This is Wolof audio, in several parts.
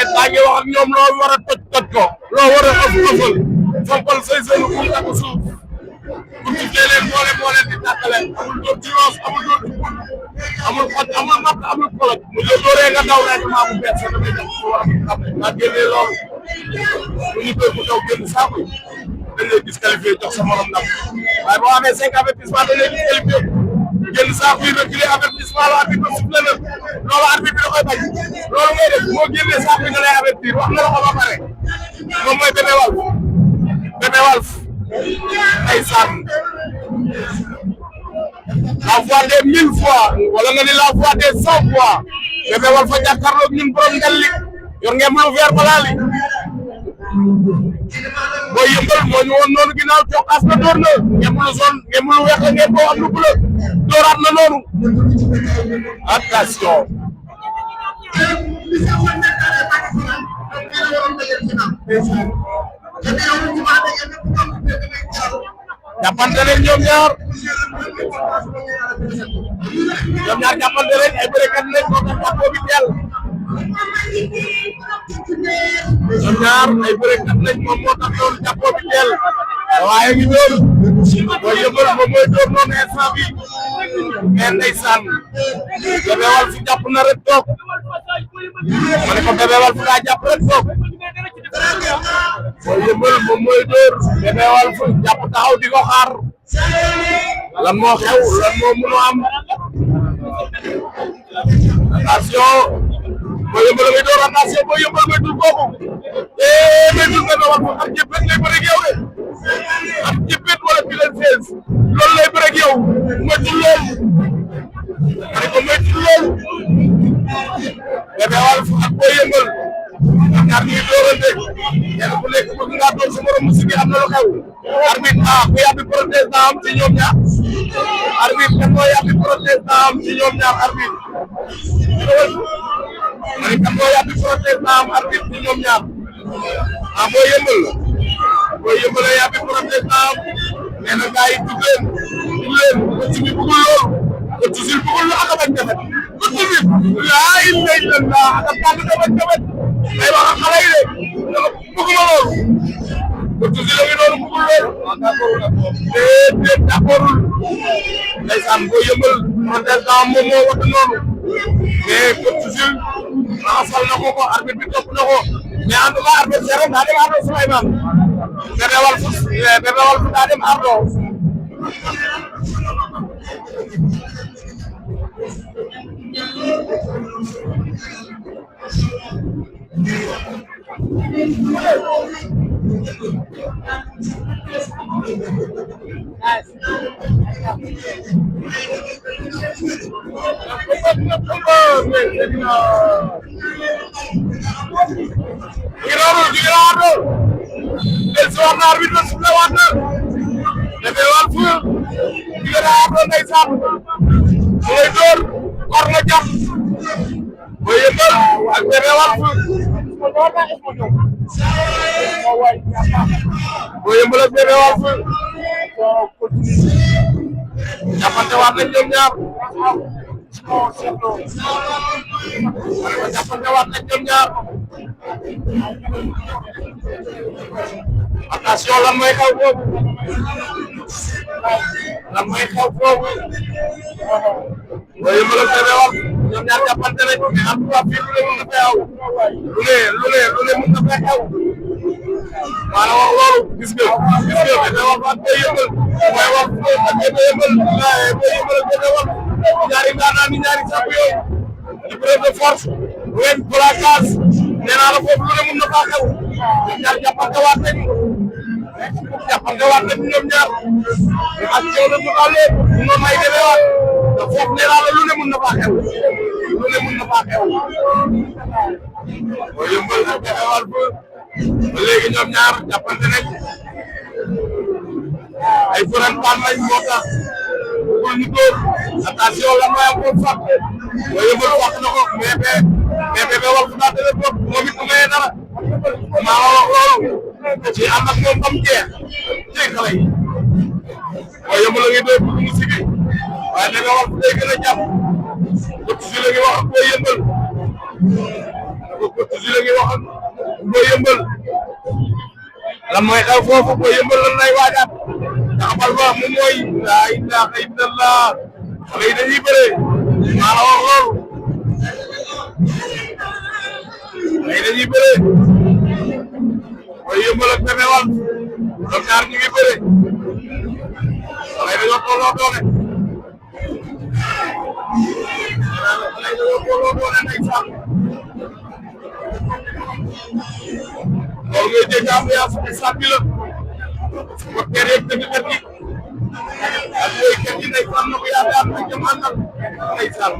Mohamed baa ngi wax ak ñoom loo war a toj ko loo war a ëffal fompal say sënu pour takk suuf pour ci leen boole di tàkkale amul dóor ci loos amul dóor ci pul amul xoj amul matt amul koloj mu jël dooree nga daw rek maa bu bees sa damay def ko war a xam ne nga génnee loolu bu ñu koy mu daw génn saako yi dañ lay disqualifié jox sa morom ndam waaye boo amee 5 avertissement dañ lay disqualifié génn saako yi reculé avertissement la arbitre bi soufflé na loolu arbitre bi da koy bañ loolu ngay def boo génnee saako yi nga lay avertir wax na la ko ba pare moom mooy Bébé Walf ay sànn la voix des 1000 fois wala nga ni la voix des 100 fois Bébé Walf fa jàkkaarloog ñun borom ndelli yor ngeen lu vert balaa li boo yëmbal moo ñu woon noonu ginnaaw cokkaas na door na ngeen lu zone ngeen lu weex la ngeen boo am lu bleu dooraat na noonu attention jàppante leen ñoom ñaar jàppante leen ay bërekat leen moo tax jàppoo bi teel ñoom ñaar ay bërekat leen moom moo tax loolu jàppoo bi teel waaye ngi doon mooy yëmbal moom mooy door noonu instant bi mais ndeysaan Bébé Walf jàpp na rek toog ma ne ko Bébé Walf daa jàpp rek toog mooy yëmbal moom mooy door Bébé Walf jàpp taxaw di ko xaar lan moo xew lan moo mënu am attention mooy yëmbal ngay door attention mooy yëmbal ngay dul kooku ngay dul Bébé Walf am jëppet lay bëre ak yow de am jëppet wala pilen 16 loolu lay bëre ak yow moytu loolu ma ne ko moytu loolu Bébé Walf ak booy yëmbal ñaar ñuy doorante kenn ku nekk bëgg ngaa door sa morom mu sigi am na lu xew arbitre ku yàbbi protestant am ci ñoom ñaar arbitre kan moo yàbbi protestant am ci ñoom ñaar arbitre ma ne kan moo yàbbi protestant am arbitre ci ñoom ñaar booy yëmbal la yàbbi protestant am nee na gars yi dugg leen ko ci bi bëggul loolu ko ci sil bëggul lu ak a bañ defet ko ci bi laa illallah ak a tàgg ka bañ defet day wax ak xale yi de bëgguma loolu ko ci sil la ngi noonu bëggul loolu déedéet d'accordul ndeysaan boo yëmbal protestant moom moo watu noonu mais ko ci sil raxasal na ko arbitre bi topp na ko mais en tout cas arbitre seere daa dem ardo Souleymane Bébé Walf daa dem ardo Bébé Walf ndeysaan lay door war na jàpp booy yëmbal ak Bébé Walf booy yëmbal ak Bébé Walf jàppante waat nañ ñoom ñaar jàppante waat nañ ñoom ñaar attention lan mooy xew foofu lan mooy xew foofu booy yëmbal ak Bébé Walf ñoom ñaar jàppante nañ mais en tout cas fii lu ne mën na fay xew lu ne mën na fay xew maanaam wax loolu gis nga Bébé Walf ak booy yëmbal mooy wax ak Bébé yëmbal booy yëmbal ak Bébé Walf ñaari ndaanaan ni ñaari sàpp yooyu di preuve de force wen placage nee naa la foofu lu ne mën na faa xew ñoom ñaar jàppante waat nañ ñoom ñaar ak yow la ñu xale ñu may demee waat te foofu nee naa la lu ne mën na faa xew lu ne mën na faa xew boo yëmbal ak Bébé Walf ba léegi ñoom ñaar jàppante nañ ay furantaan lañ moo tax pour ñu dóor attention la mooy am ko fàq boo yëmbal fàq na ko mais Bébé Walf daa tële bopp moom it mu mayee dara maa wax loolu ci ànd ak moom comme jeex ci xale yi boo yëmbal la ngi dóor pour mu sigi waaye Bébé Walf day gën a jàpp ko ci la ngi wax ak boo yëmbal ko aussi la ngi waxoon booy yëmbal lan mooy xew foofu booy yëmbal lan lay waajaat taxawal ba moom mooy laa ilaaha illallah xale yi dañuy bëre maa la wax loolu xale yi dañuy bëre booy yëmbal ak Bébé Wal ñoom ñaar ñu ngi bëre xale yi dañoo tolloo doole xale yi dañoo tolloo doole ndeysaan loolu ngay dégg ambiance bi sàppi la ba kër yeeg tëggkat yi ak béykat yi ndeysaan na ko yaakaar ak jëm àndal ndeysaan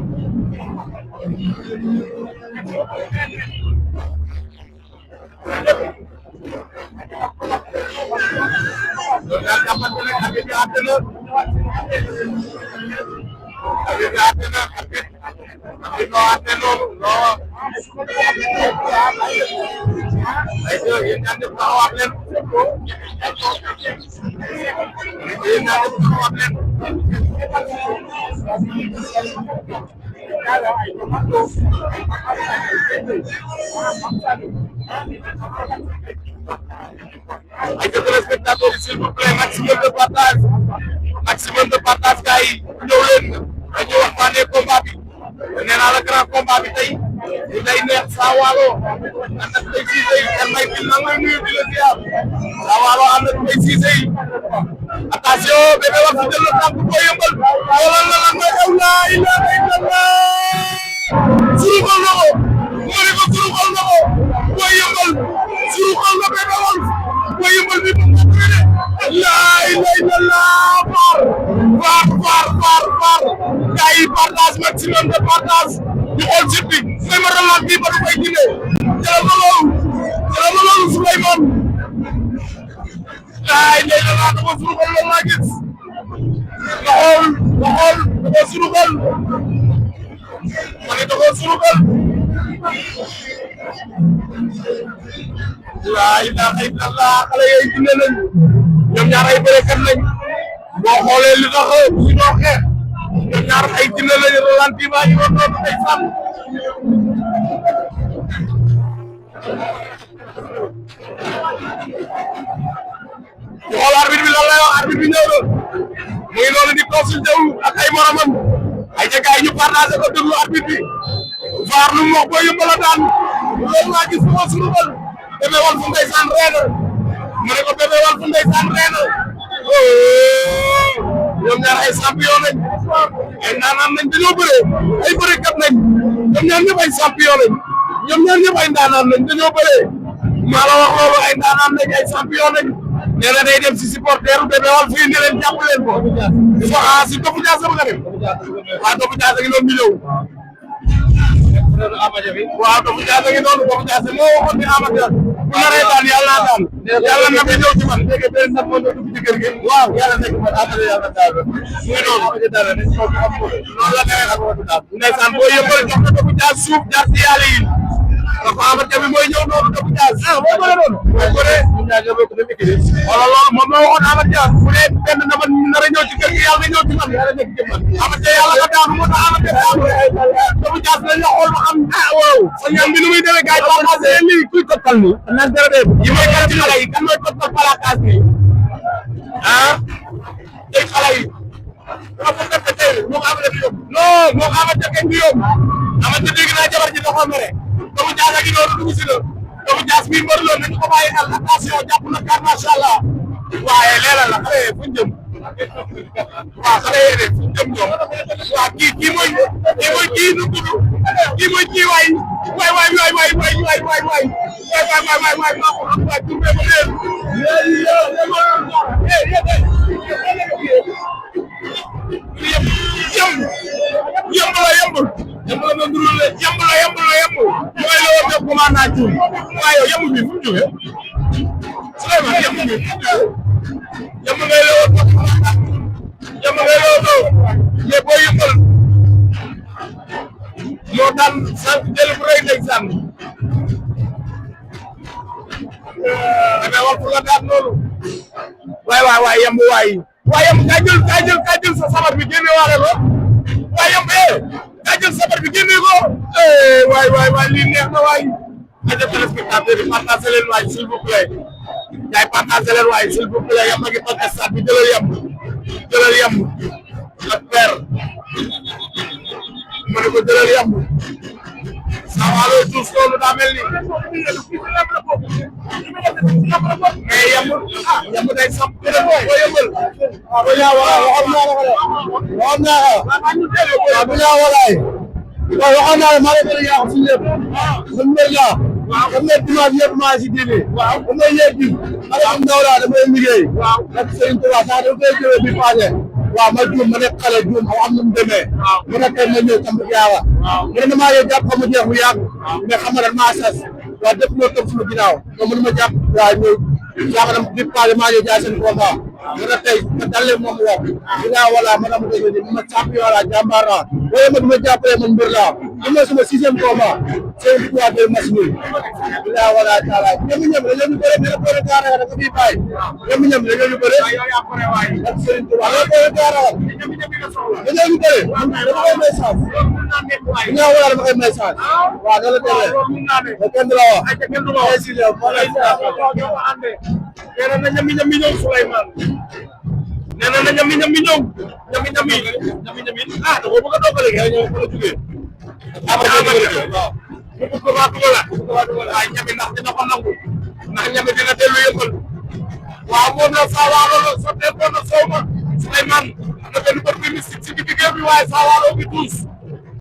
loolu daal jàppante ne ak bi àtte na ak bi àtte na ak bi noo àtte noonu noo ay yéen ñaan def taxawaat leen yéen ñaan def taxawaat leen ay téléspectateurs s'il vous plaît maximum de partage gars yi ñëw leen dañuy waxtaanee combat bi nee naa la grand combat bi tey bu day neex Saa Waalo ànd ak ay Cissé yi kan may bil nag may nuyu di la ziar Saa Waalo ànd ak ay Cissé yi attention Bébé Wal fi jël na tànk ko yëmbal xoolal la lan mooy xew laa ilaaha illallah surukal na ko moo ne ko surukal na ko booy yëmbal surukal na Bébé Wal booy yëmbal bi mu ngi de laa ilaaha illallah far gars yi partage maximum de partage ñu xool site bi mooy ma relance bi ba du koy jëlee jëlal ma loolu Souleymane laa ilaaha illallah dafa surukal loolu laa gis nga xool dafa surukal ma ne dafa surukal laa ilaaha illallah xale yooyu dina lañ ñoom ñaar ay bërekat lañ boo xoolee li tax bu ñu doon xeex ñoom ñaar ay dina lañ ralenti baa ñu doon noonu ay sàmm ñu xool arbitre bi lan lay wax arbitre bi ñëw na muy noonu di consulté wu ak ay moromam ay jagaay ñu partagé ko déglu arbitre bi vaar lu mu wax boo yëmbal a daan loolu laa gis sama surubal Bébé Wal fu ndeysaan reena ma ne ko Bébé Wal fu ndeysaan reena ñoom ñaar ay champion lañ ay ndaanaan lañ dañoo bëree ay bërekat lañ ñoom ñaar ñëpp ay champion lañ ñoom ñaar ñëpp ay ndaanaan lañ dañoo bëree maa la wax loolu ay ndaanaan lañ ay champion lañ nee na day dem si supporteru Bébé Wal fii ne leen jàpp leen ko si Dofu Dias sama nga dem waaw Dofu Dias a ngi doon ñëw waaw Dofu Dias a ngi doon Dofu Dias moo waxoon ni Amadou bu naree daan yàlla naa daan yàlla na fi ñëw ci man dégg benn sax moo dugg ci kër gi waaw yàlla nekk man après yàlla daal muy noonu loolu la demee nag ndeysaan boo yëmbal jox na Dofu Dias suuf jaar si yàlla yi dafa Amadou bi mooy ñëw noonu Dofu Dias mooy bëre noonu mooy bëre wala loolu moom la waxoon Amadou Dias bu dee benn dama nar a ñëw ci kër gi yàlla ñëw ci man yàlla nekk ci man Amadou yàlla nga daanu moo tax Amadou Dofu Dias lañ la xool ba xam waaw sa ñam bi nu muy demee gars yi partagé lii kuy tottal ni nan dara de yi may kan ci xale yi kan mooy tottal palakaas bi ah tey xale yi xam nga def tey moo ko Amadou bi yóbbu non moo ko Amadou kenn du yóbbu Amadou dégg naa jabar ji dafa mere Dofu Dias ak noonu dugg si la Dofu Dias mi mbër la nañu ko bàyyi xel attention jàpp na kar macha allah waaye leeral la xale yi fu ñu jëm waaw xale yi de fu ñu jëm ñoom waaw kii mooy kii nu tudd kii mooy kii waay maa ko xam waay tur bee ma leen yëmb la ma ndurul le yëmb mooy la woon def commandant Diouf waaye yow yëmb bi fu mu jógee Souleymane yëmb bi yëmb ngay la woon mais boo yëmbal moo daan sànq jël bu rëy ndeysaan Bébé Wal fu la daan loolu waay yëmb kaa jël sa sabar bi génne waale ko waay yëmb kaa jël sabar bi génne ko waay lii neex na waay rajo téléspectateur yi partagé leen waay s'il vous plaît yaay partagé leen waay s'il vous plaît yam a ngi bëgg stade bi jëlal yamb ak père ma ne ko jëlal yamb saa wàllu tuus loolu daa mel ni mais yamb day samp beneen boo yëngal waaw bu ñaaw waxoon naa walaay waaw waxoon naa la maa ngi leen yàq suñu lépp man mbir laa xam nga dimanche yëpp maa si diine xam nga yéegi xale bu ndaw laa damay liggéey ak Serigne Touba sax da koy jëwee bi passé waaw ma juum ma nekk xale juum xam am nu mu demee mu ne tey ma ñëw tam yaawa mu ne damaa yow jàpp xam mu jeex bu yàgg mais xam nga maa sas waaw dëpp loo topp suñu ginnaaw te mënu ma jàpp waaw ñëw yaakaar bi passé maa ñëw jaay seen combat mu ne tey ma dalee moom wax dinaa wala ma dama dégg ni ma champion la jàmbaar laa waaye ma duma jàppale man mbir laa bu ma sama 6e combat c'est une fois de machine dinaa wala taala ñoom dañoo ñu bëre dina bëre gaara da ko fi bàyyi ñoom dañoo ñu bëre ak Serigne Touba la bëre gaara dañoo ñu bëre dama koy may chance dinaa wala dama koy may chance waaw loolu demee da kenn du la wax ay si la nee na ñami ñëw Souleymane nee na ñami ñëw ñami ah da ko bëgg a doggale nga ñëw fa la jógee waaw ñami ndax dina ko nangu ndax ñami dina dellu yëppal waaw moom la saawaalo la sotteekoon na soow ma Souleymane am na benn bër bi mystique si digg géew bi waaye saawaalo bi tuus